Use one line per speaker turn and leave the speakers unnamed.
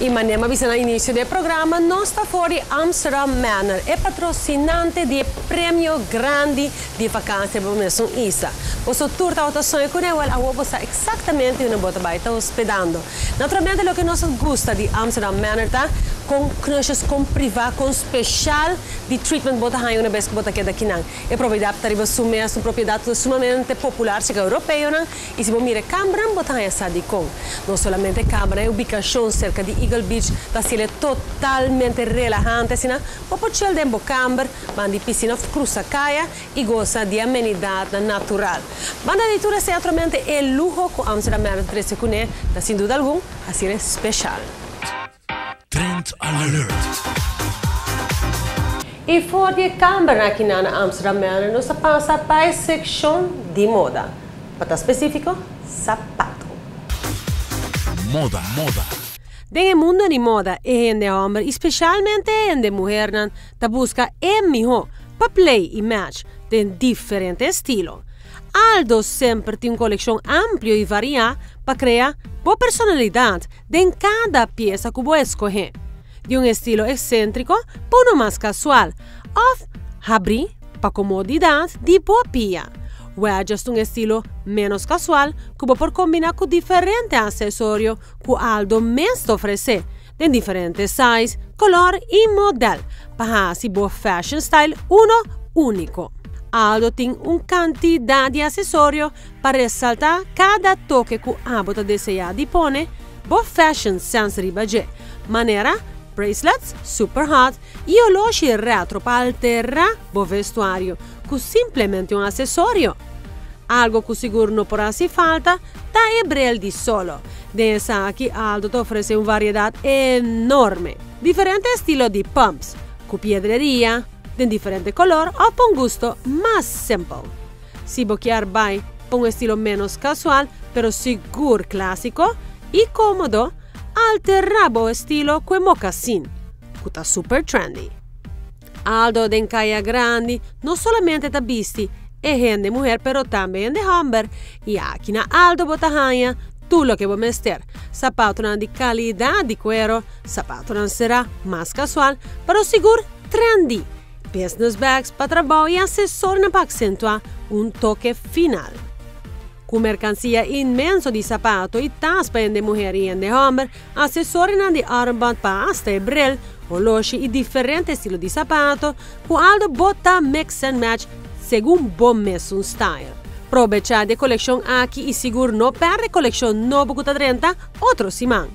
Y manera mi a bisa na inicio di programa, nos ta for di Amsterdam Manor, e patrocinante di premio grandi di vakantie pa mesun isla. Boso tur tabata soña cu ne, wel, awo bo sa exactamente unda bo ta bay ta hospedando. Naturalmente, loke nos gusta di Amsterdam Manor ta con knusjes, con priva, con special di treatment bo ta haya unabes cu bo ta keda akinan. E propiedad ta riba su mes un propiedad sumamente popular cerca Europeonan y si bo mira e cambernan, bo ta haya sa dicon. No solamente cambernan, e ubicacion cerca di Eagle Beach ta haci'e totalmente relahante, asina bo por chill den bo camber, banda di piscina of cruza caya y goza di amenidadnan natural. Banda di tur esey, naturalmente e luho cu Amsterdam Manor ta trece cune ta sin duda algun haci'e special.
Trend Alert!
Y for di e cambernan aki na Amsterdam Manor nos a pasa pa e seccion di moda. Pa ta specifico, sapato.
Moda, moda.
Den e mundo di moda, e hende homber y specialmente e hende muhernan ta busca e miho pa play y match den diferente estilo. Aldo semper tin un coleccion amplio y varia pa crea bo personalidad den cada pieza cu bo escoge. Di un estilo excentrico pa uno mas casual of habri pa comodidad di bo pia. Wedges ta un estilo menos casual cu bo por combina cu diferente accesorio cu Aldo mes ta ofrece den diferente size, color y model pa haci bo fashion style uno unico. Aldo tin un cantidad di accesorio pa resalta cada toke cu abo ta desea di pone bo fashion sense riba dje. Manera bracelets super hot y oloshi retro pa altera bo vestuario cu simplemente un accesorio. Algo cu sigur no por haci falta ta e bril di solo. Den esaki Aldo ta ofrece un variedad enorme. Diferente estilo di pumps, cu piedreria, den diferente color of pa un gusto mas simpel. Si bo kier bay pa un estilo menos casual, pero sigur clasico y comodo, altera bo estilo cu e mocassin, cu ta super trendy. Aldo den Caya Grandi no solamente ta bisti e hende muher, pero tambe hende homber. Y aki na Aldo bo ta haya tur loke bo mester. Zapatonan di calidad di cuero, zapatonan sera mas casual, pero sigur trendy. Business bags pa trabou y accesorionan pa accentua un toke final. Cu mercancia inmenso di zapato y tas pa hende muher y hende homber, accesorionan di armband pa hasta e bril, oloshi y diferente estilo di zapato, cu Aldo bo ta mix and match segun bo mesun style. Probecha di e coleccion aki y sigur no perde coleccion nobo cu ta drenta otro siman.